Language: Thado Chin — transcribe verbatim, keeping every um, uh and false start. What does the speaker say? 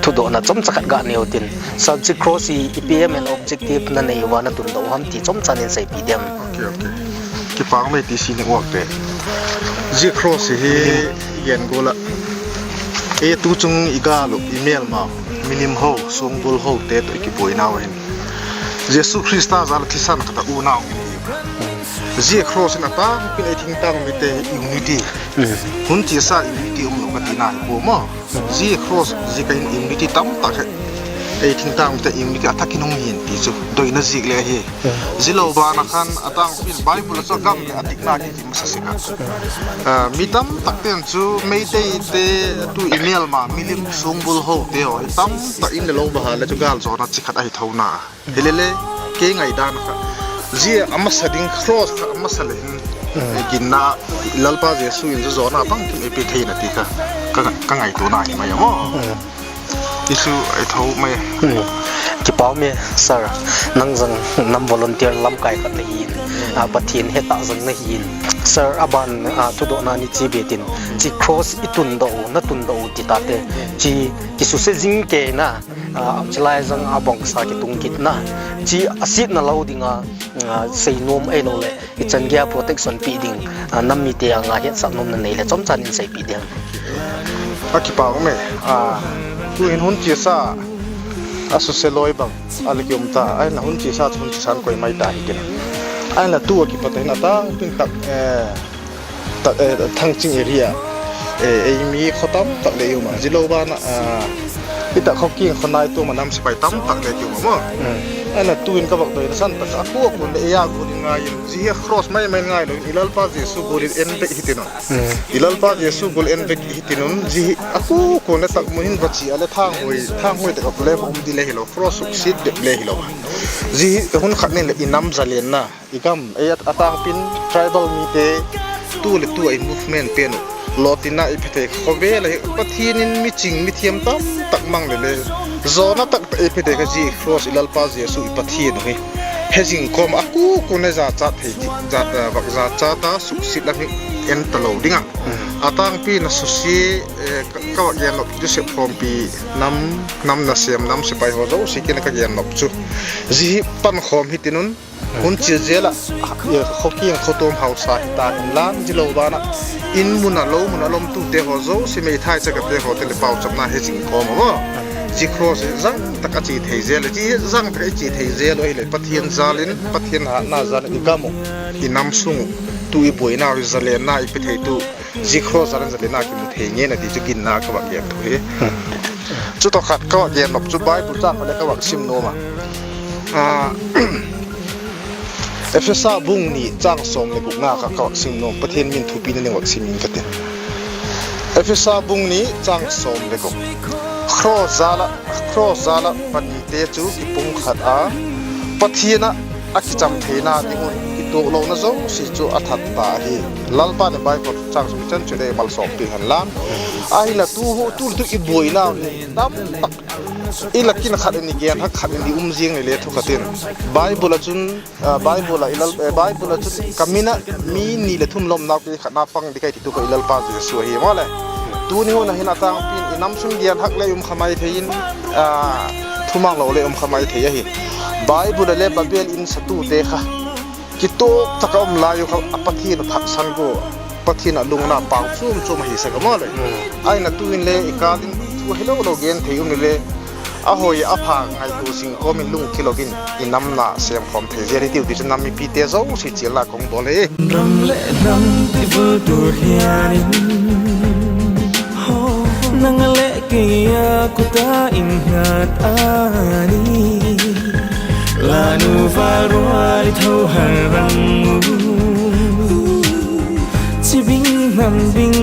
thudohna chomcha khat ga neiyu tin. Sir, hiche cross hi ipi aim and objective nanei uva natundoh u ham ti chomcha neiseipeh ding. Okay, okay. Kipah e, ti si ni uak te. Hiche cross hi igen gol a, e, tuchung igal u, imelma, milim ho, songbul ho te toh ikiboinau ahin. Jesu Christa jal a thisan khat a unau ahi. Hiche cross in atangpin ei thingtang mite unity. Hun chesa unity umlou kati nahi poi mo. Hiche cross, hiche kahin unity tamtah he. Ei thingtang mite unity athah in hung hin ti chu. Doina jeh le ahi. Hiche lou bana khan atangpin Bible a chu gam le adikna kiti masa sik a. Ah, mi tamtah ten chu Meitei te tu imelma, milim songbul ho te ho. Tamtah in le lou bana le chu galjona chi khat ahi thouna. Hilele, kei ngaidan kha. Hiche amasa ding cross kha amasa le hin. Mm. Eh, ginna, Lalpa Jesu in chu jona bangkim eipe thei na ti kha. Ka, ka ngaito na hi mai mo. Mm. Hichu ahi thou mai. Mm. Kipah e, sir. Nang jong nam volunteer lamkai khat nahin. Ah, Pathen hetah jong nahin. Sir, aban, ah, thudohna nei be tin. Hiche cross itundoh u, natundoh u ti tate. Hiche kisuse jing kei na. Ah, chulai jong a bongsa kitung kit na. Hiche asetna lou dinga, ah, seinom ahilou le, ichan geiya protection pe ding, ah, nam mite anga hetsah nom nanei le, chomcha neiseipeh ding. Akipah e, ah, tuhin hun chesa, asuse loi bang, ale kium ta, ahinla hun chesa, hun chesa koi mai ta hi kina. Ahinla tu akipat in atangpin tak, eh, Ta, eh, Thangching area, eh, eimi kho tamtah le i um a, hiche lou bana, ah, itah Khokeng kho nai tuma nam sepai tamtah le i um a mo. Mm. Ahinla tuin ka vak doina san tah a, akhu akhu le eia gol in ngai in, hiche hi cross maimai ngai lou in, i Lalpa Jesu gol in en beh hiti nun. Mm. I Lalpa Jesu gol en beh hiti nun, hiche hi akhu akhu le tak mun hin vachi a le thanghoi, thanghoi te ka le um di le hilou, cross sukset bep le hilou. Hiche hi hun khat nin le i nam jalenna. I gam, eh, at-, atangpin tribal mite, tu le tu a i movement pen u. Lou tina i phetthei khovel a hi, Pathen in miching mithem tamtah mang le le. Jona tahtah i phetthei kha hiche cross i Lalpa Jesu i Pathen u hi. Hejing kom a khu khu ne jachat thei di, ja, eh, vak jachat a sukset lam hi en talou ding a. Mm. Atangpin asuse, eh, ka, ka vak gen lou Joseph khompi nam, nam nasem, nam sepai ho jouse kina ka gen lou chu. Hiche hi pankhom hiti nun, Hun chesa jel a, eh, Khokeng khotom hausa hita hinla, hiche lou bana. In mun a lou mun a lom tute ho jouse meithai chakate ho te le paochapna hejing kom a mo. Hiche cross jang tah a che thei jel, hiche jang tah a che thei jel u ahile Pathen jal in, Pathen hatna jal in i gam u, i nam sung u, tu i boina u, i jalenna i pethei tu. Hiche cross jal in jalenna kimu thei nge nati chu ginna ka vak gen thu hi. Hmm. Chutoh khat ka vak gen nom chu Bible chang khat le ka vak sim nom a. Ah, Ephesa bung ni chang som le gupna kha ka vak sim nom, Pathen min thupina ning vak sim in ka tin. Ephesa bung ni chang som le gup. Cross jal a, cross jal a panite chu kipumkhat a, Pathen a akicham theina ding un kitoh louna jouse chu athat ta ahi. Lalpa in Bible chang sung chan chu dei malsompi hen lang. Ahinla tu hu, tu tu i boina u hi tamtah. I lakin khat in i gen hak khat in i um jing le le thu khat in. Bible a chun, ah, Bible a i lal, eh, Bible a chun ka min a mi ni le thum lom nau kei khat na pang di kai ti tu kha i Lalpa Jesu ahi mo le. Tuni hun a hin atangpin i nam sung gen hak le um kha mai thei in, ah, thumang lou le um kha mai thei ahi. Bible a le Babel in satute kha. Kitoh tah a um lai u kha a Pathen a thahsan go, Pathen a lungna pao chom chom ahi sek a mo le. Hmm. Ahinla tuin le i kal in thu hilou lou gen thei um le, ahoi apha ngaito jing kom in lungthim lou in i nam na sem khom thei jel hitiu ti chu nam mipite jouse chilna kong bol e. Ram le nam i vul tu hian in, nang le kei a kut a innghat a ni. Lanu val rual i tho har rang u. Chi bing hnam bing